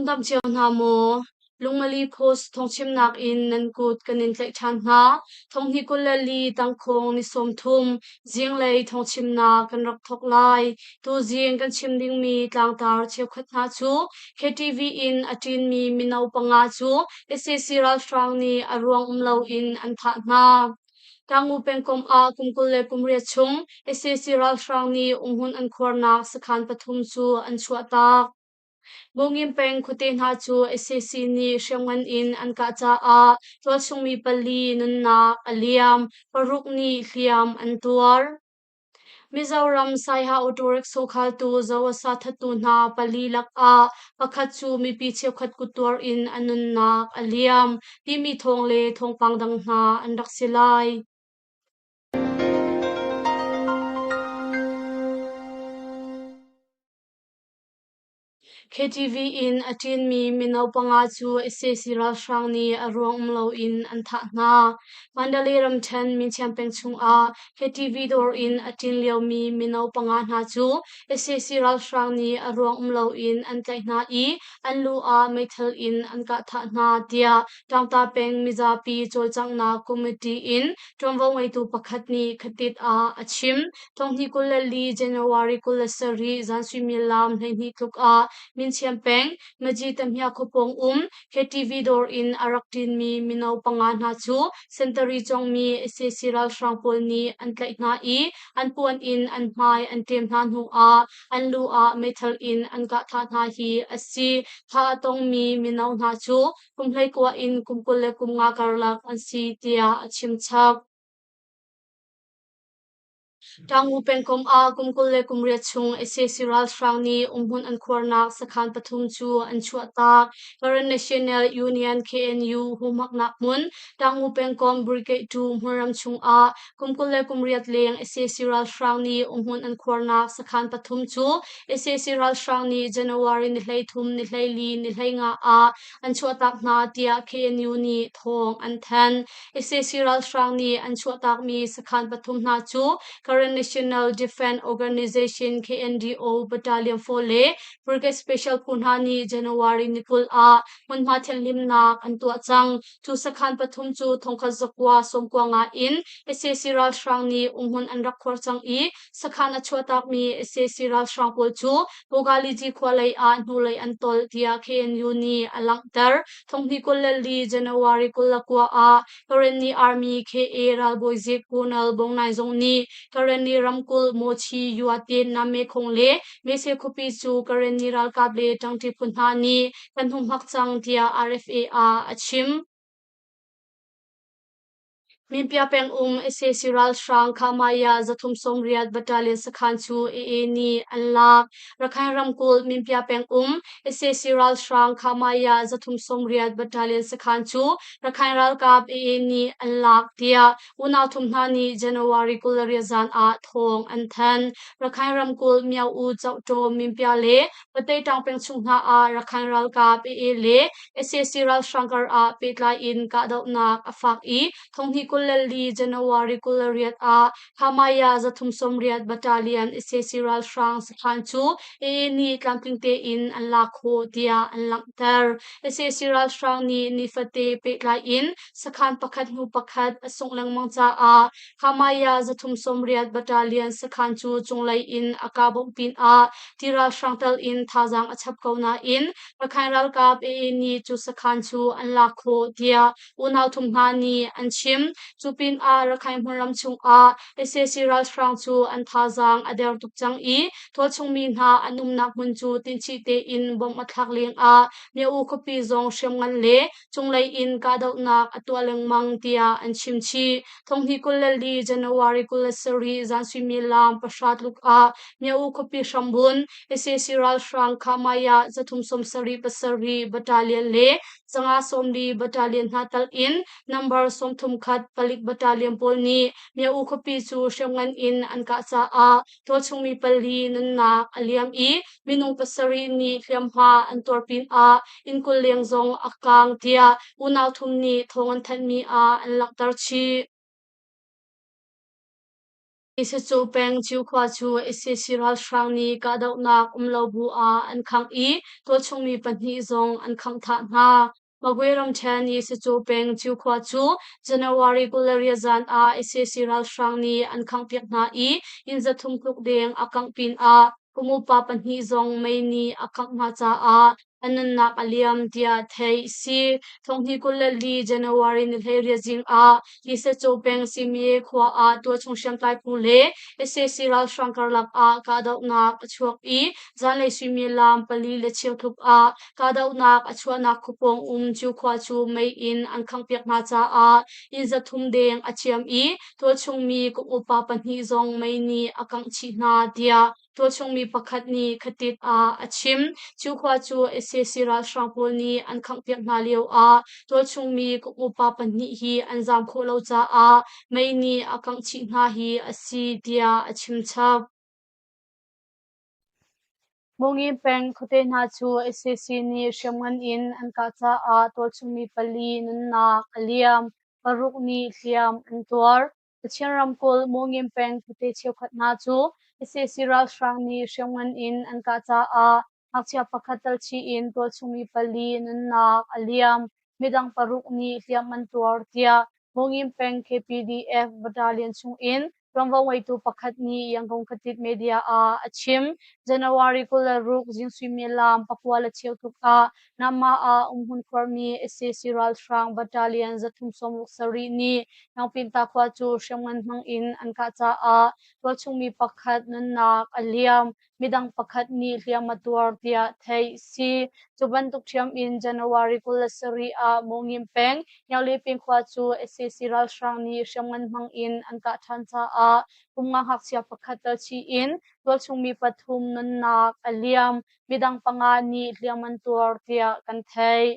Nan dam cio hna maw? Lungmali Post thawngchimnak in nan kut kan in tlaih ṭhan hna. Thonghnih 24 tangkhawng ni 30 zinglei thawngchimnak kan rak thawk lai. Tuzing kan chim dingmi tlangtar cheukhat hna cu KTV in a ṭinmi mino panga cu sac ralhrang nih a ruang um loin an thah hna. Tamu pengkomh ah kum 28 chung sac ralhrang nih umhmun an khuarnak sakhan pathum cu an chuahtak. Bungin peng khuate hna cu sac nih hriamngan in an kah caah tualchungmi pali nunnak a liam, paruk nih hliam an tuar. Mizoram Saiha auto rickshaw khaltu Zoasa thattu hna pali lakah pakhat cu mipi cheukhat kuttuar in a nunnak a liam timi thawng le thawngpang dang hna an rak si lai. KTV in a ṭinmi mino panga cu sac ralhrang nih a ruang um loin an thah hna. Mandalay ramṭhen Minchiam peng chungah KTV dawr in a ṭin liomi mino panga hna cu sac ralhrang nih a ruang um loin an tlaih hna i an lu ah meithal in an kah thah hna tiah Ṭangta peng mizapi cawlcanghnak committee in ṭuanvo ngeitu pakhat nih khatit ah a chim. Thonghnih 24 January 27 zan suimilam 12 tluk ah Minchiam peng Maji Tamhia khuapawng um KTV dawr in a rak ṭinmi mino panga hna cu sentari cawngmi sac ralhrang pawl nih an tlaih hna i an puan in an hmai an ṭem hna hnu ah an lu ah meithal in an kah thah hna hi a si. Thah a tongmi mino hna cu kum 19 in kum 25 karlak an si tiah a chim chap. Tamu pengkomh ah kum 28 chung sac ralhrang nih umhmun an khuarnak sakhan pathum cu an chuahtak. Karen National Union KNU humhaknak hmun Tamu pengkomh Brigade 2 hmunram chungah kum 28 leng sac ralhrang nih umhmun an khuarnak sakhan pathum cu sac ralhrang nih January ni 13, ni 14, ni 15 ah an chuahtak hna tiah KNU nih thawng an thanh. Sac ralhrang nih an chuahtakmi sakhan pathum hna cu Karen National Defense Organization KNDO Battalion 4 le Brigade Special phu hna nih January ni 20 ah hmunhma thianhlimnak an tuah cang. Cu sakhan pathum cu 1995 in sac ralhrang nih umhmun an rak khuar cang i sakhan a chuahtakmi sac ralhrang pawl cu Bogaliji khua lei ah hnulei an tolh tiah KNU nih a langhter. Thonghnih 24 January 29 ah Karenni Army KA ralbawi zik Colonel Bong Nai zong nih Karenni ramkulh Mochi Yuatin Namekhong le Mese khuapi cu Karenni ralkap le ṭangṭi phu hna nih kan humhak cang tiah RFA ah a chim. Minpia pengum sac ralhrang Khamaya 380 Battalion sakhan cu AA nih an lak. Rakhine ramkulh Minpia pengum sac ralhrang Khamaya 380 Battalion sakhan cu Rakhine ralkap AA nih an lak tiah unau thum hna nih January 28 zan ah thawng an thanh. Rakhine ramkulh Myo-U Chohtaw Minpia le Patayṭang peng chung hna ah Rakhine ralkap AA le sac ralhrang kar ah pehtlai in kahdohnak a fak i thonghnih 24 January 28 ah Hamaya 380 Battalion sac ralhrang sakhan cu AA nih tlamtling tein an lak khawh tiah an langhter. Sac ralhrang nih nifate pehtlai in sakhan pakhat hnu pakhat a sungh lengmang caah Hamaya 380 Battalion sakhan cu cunglei in a kah bawmh pinah ti ralhrang tal in thazaang a chap ko nain Rakhine ralkap AA nih cu sakhan cu an lak khawh tiah unau thum hna nih an chim. Cu pinah Rakhine hmunram chungah sac ralhrang cu an thazaang a der tuk cang i tualchungmi hna an umnak hmun cu tinchih tein bomb a thlak lengah Myo-U khuapi zong hriamngan le cunglei in kahdohnak a tuah lengmang tiah an chim chih. Thonghnih 24 January 27 zan suimilam 10 tluk ah Myo-U khuapi hrambun sac ralhrang Khamaya 377 Battalion le 540 Battalion hna tal in number 31 palik battalion pawl nih Myo-U khuapi cu hriamngan in an kah caah tualchungmi pali nunnak a liam i minung pasarih nih hliamhma an tuar pinah inn 20 leng zong a kaang tiah unau thum nih thawng an thanhmi ah an langhter chih. Sacu peng Ciukhua cu sac ralhrang nih kahdohnak um lo bu ah an khangh i tualchung mi pahnih zong an khangh thah hna. Magwe ramṭhen i Sacu peng Ciukhua cu January 28 zan ah sac ralhrang nih an khanghpiak hna i inn 300 tluk deng a kangh pinah kum upa pahnih zong mei nih a khangh hna caah an nunnak a liam tiah theih a si. 2024 January ni 18 zing ah Niseco peng Simye khua ah tualchung hriamtlai phu le sac ralhrang karlak ah kahdohnak a chuak i zanlei suimilam pali le cheu tluk ah kahdohnak a chuahnak khuapawng um cu khua cu mei in an khanghpiak hna caah inn 300 deng a ciam i tualchung mi kum upa pahnih zong mei nih a kangh chih hna tiah tualchung mi pakhat nih khatit ah a chim. Cu khua cu sac ralhrang pawl nih an khanghpiak hna lio ah tualchung mi kum upa pahnih hi an zaam khawh lo caah mei nih a kangh chih hna hi a si tiah a chim chap. Mungin peng khuate hna cu sac nih hriamngan in an kah caah tualchung mi pali nunnak a liam, paruk nih hliam an tuar. Kachin ramkulh Mungin peng khuate cheukhat hna cu sac ralhrang nih hriamngan in an kah caah ngakchia pakhat telchih in tualchung mi pali nunnak a liam, midang paruk nih hliam an tuar tiah Mungin peng KPDF battalion chungin ṭuanvo ngeitu pakhat nih Yangon khuatit media ah a chim. January 26 zing suimilam 9:15 tluk ah Namma ah umhmun khuarmi sac ralhrang battalion 367 nih Nangpinta khua cu hriamngan hmang in an kah caah tualchung mi pakhat nunnak a liam. Midang pakhat nih hliam a tuar tiah theih a si. Cu bantuk ṭhiam in January 27 ah Mawngin peng Hniarlipin khua cu sac ralhrang nih hriamngan hmang in an kah ṭhan caah kum nga ngakchia pakhat telchih in tualchung mi pathum nunnak a liam. Midang panga nih hliam an tuar tiah kan theih.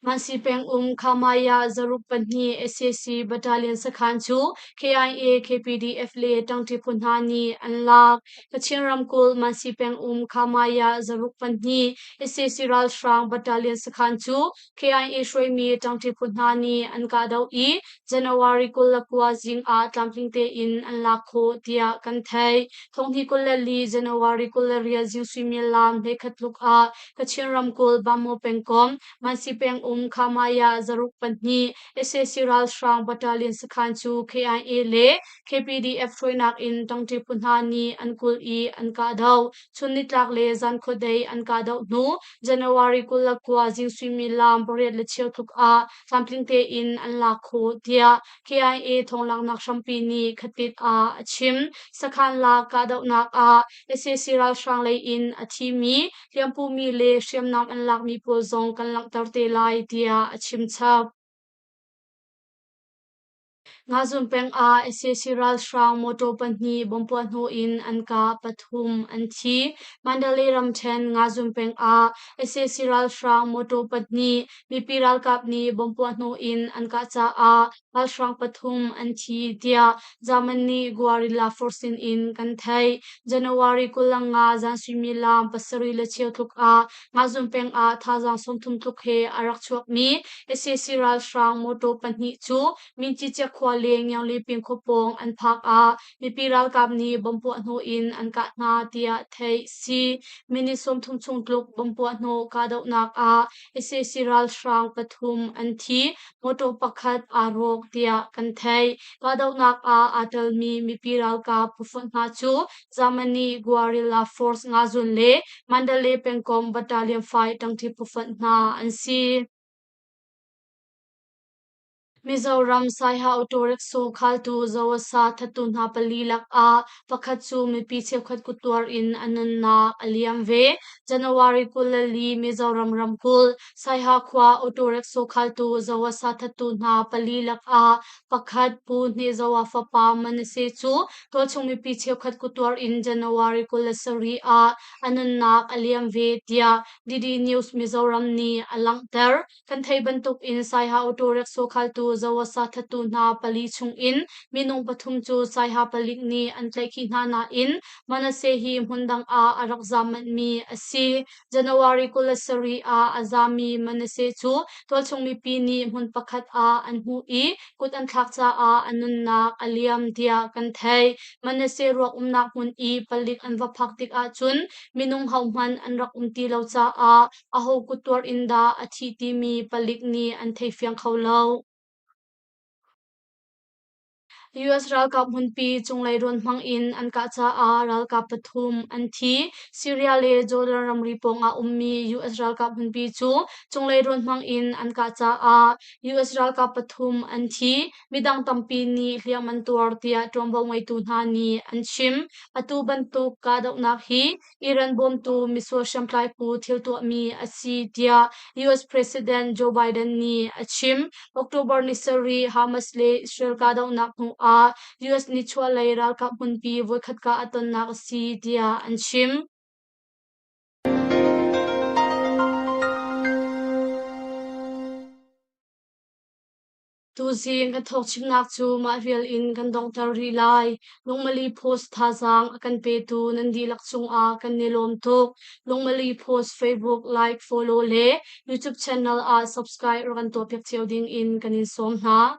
Mansi pengum Khamaya zaruk pahnih sac battalion sakhan cu KIA, KPDF le ṭangṭi phu hna nih an lak. Kachin ramkulh Mansi pengum Khamaya zaruk pahnih sac ralhrang battalion sakhan cu KIA hruaimi ṭangṭi phu hna nih an kahdoh i January 29 zing ah tlamtling tein an lak khawh tiah kan theih. 2024 January 28 zing suimilam 11 tluk ah Kachin ramkulh Bamaw pengkomh Mansi pengum Khamaya zaruk pahnih sac ralhrang battalion sakhan cu KIA le KPDF hruainak in ṭangṭi phu hna nih an kulh i an kahdoh. Chun nitlak le zan khuadei an kahdoh hnu January 29 zing suimilam pariat le cheu tluk ah tlamtling tein an lak khawh tiah KIA thawnglaknak hrampi nih khatit ah a chim. Sakhan lak kahdohnak ah sac ralhrang lei in a thimi hliampumi le hriamnam an lakmi pawl zong kan langhter te lai tiah a chim chap. Ngazun peng ah sac ralhrang motor pahnih bomb puah hnu in an kah, pathum an thi. Mandalay ramṭhen Ngazun peng ah sac ralhrang motor pahnih mipi ralkap nih bomb puah hnu in an kah caah ralhrang pathum an thi tiah Germany Guerrilla Force sin in kan theih. January 25 zan suimilam 7:15 tluk ah Ngazun peng ah thazaang 30 tluk he a rak chuakmi sac ralhrang motor pahnih cu Mincicek khua le Ngiangliping khua pawng an phak ah mipi ralkap nih bomb puah hnawh in an kah hna tiah theih a si. Minute 30 chung tluk bomb puah hnawh kahdohnak ah sac ralhrang pathum an thi, motor pakhat aa rawk tiah kan theih. Kahdohnak ah aa telmi mipi ralkap phufonh hna cu Germany Guerrilla Force Ngazun le Mandalay pengkomh Battalion 5 ṭangṭi phufonh hna an si. Mizoram Saiha auto rickshaw khaltu Zoasa thattu hna pali lakah pakhat cu mipi cheukhat kuttuar in a nunnak a liam ve. January 24 Mizoram ramkulh Saiha khua auto rickshaw khaltu Zoasa thattu hna pali lakah pakhat Pu Hnezoa fapa Manase cu tualchung mipi cheukhat kuttuar in January 27 ah a nunnak a liam ve tiah DD News Mizoram nih a langhter. Kan theih bantuk in Saiha auto rickshaw khaltu Zawasa thattu hna pali chungin minung pathum cu Saiha palik nih an tlaihkhih hna nain Manasseh hi hmundang ah a rak zaam manhmi a si. January 27 ah a zaammi Manasseh cu tualchung mipi nih hmun pakhat ah an hmuh i kut an thlak caah a nunnak a liam tiah kan theih. Manasseh ruak umnak hmun i palik an va phak tik ahcun minung hohmanh an rak um ti lo caah aho kut tuar in dah a thih timi palik nih an thei fiang kho lo. US ralkap hmunpi cunglei rawn hmang in an kah caah ralkap pathum an thi. Syria le Jordan ramri pawngah ummi US ralkap hmunpi cu cunglei rawn hmang in an kah caah US ralkap pathum an thi. Midang tampi nih hliam an tuar tiah ṭuanvo ngeitu hna nih an chim. Atu bantuk kahdohnak hi Iran bawmtu misual hriamtlai phu thil tuahmi a si tiah US President Joe Biden nih a chim. October ni sarih Hamas le Israel kahdohnak hnu ah US nichuahlei ralkap hmunpi voikhat kah a tonnak a si tiah an chim. Tuzing kan thawngchimnak cu mah vial in kan donghter rih lai. Lungmali Post thazaang a kan petu nan dihlak cungah kan i lawm tuk. Lungmali Post Facebook like, follow le YouTube channel ah subscribe rak kan tuahpiak cio ding in kan in sawm hna.